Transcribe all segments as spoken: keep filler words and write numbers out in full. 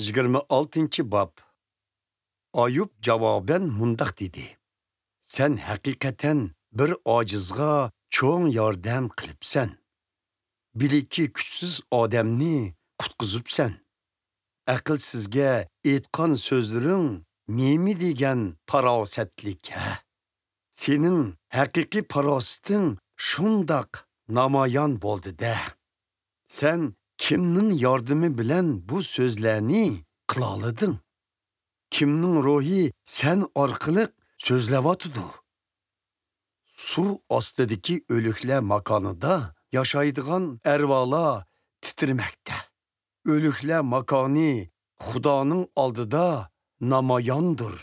يىگىرمە ئالتىنچى باب. ئايۇب جاۋابەن مۇنداق دېدى: سەن ھەقىقەتەن بىر ئاجىزغا چوڭ ياردەم قىلىپسەن. بىلىكى كۈچسىز ئادەمنى قۇتقۇزۇپسەن. ئەقىلسىزگە ئېيتقان سۆزلىرىڭ نېمە دېگەن پاراسەتلىك، ھە؟ سېنىڭ ھەقىقىي پاراسىتىڭ شۇنداق نامايان بولدى-دە. سەن كىمنىڭ ياردىمى بىلەن بۇ سۆزلەرنى قىلالىدىڭ؟ كىمنىڭ روھى سەن ئارقىلىق سۆزلەۋاتىدۇ؟ سۇ ئاستىدىكى ئۆلۈكلەر ماكانىدا ياشايدىغان ئەرۋالار تىترىمەكتە. ئۆلۈكلەر ماكانى خۇدانىڭ ئالدىدا ناماياندۇر،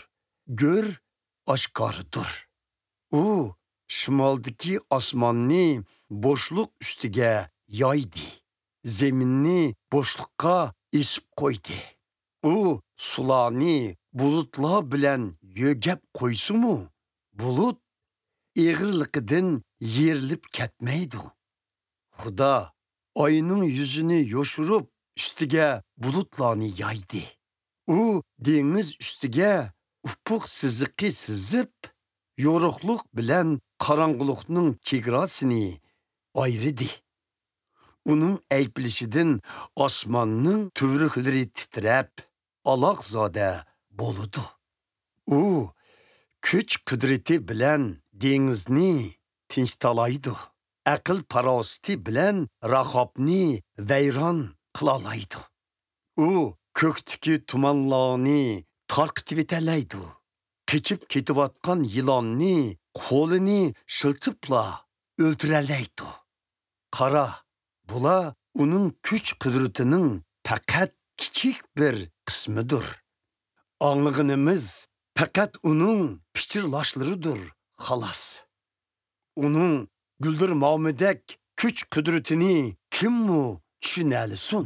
گۆر ئاشكارىدۇر. ئۇ شىمالدىكى ئاسماننى بوشلۇق ئۈستىگە يايدى، زېمىننى بوشلۇققا ئېسىپ قويدى. ئۇ سۇلارنى بۇلۇتلار بىلەن يۆگەپ قويسىمۇ، بۇلۇت ئېغىرلىقىدىن يېرىلىپ كەتمەيدۇ. خۇدا ئاينىڭ يۈزىنى يوشۇرۇپ، ئۈستىگە بۇلۇتلارنى يايدى. ئۇ دېڭىز ئۈستىگە ئۇپۇق سىزىقى سىزىپ، يورۇقلۇق بىلەن قاراڭغۇلۇقنىڭ چېگراسىنى ئايرىدى. ئۇنىڭ ئەيىبلىشىدىن ئاسماننىڭ تۈۋرۈكلىرى تىترەپ، ئالاقزادە بولىدۇ. ئۇ كۈچ-قۇدرىتى بىلەن دېڭىزنى تىنچىتالايدۇ، ئەقىل-پاراسىتى بىلەن راخابنى ۋەيران قىلالايدۇ. ئۇ كۆكتىكى تۇمانلارنى تارقىتىۋېتەلەيدۇ، قېچىپ كېتىۋاتقان يىلاننى قولىنى شىلتىپلا ئۆلتۈرەلەيدۇ. قارا، بۇلار ئۇنىڭ كۈچ-قۇدرىتىنىڭ پەقەت كىچىك بىر قىسمىدۇر. ئاڭلىغىنىمىز پەقەت ئۇنىڭ پىچىرلاشلىرىدۇر، خالاس. ئۇنىڭ گۈلدۈرمامىدەك كۈچ-قۇدرىتىنى كىممۇ چۈشىنەلىسۇن؟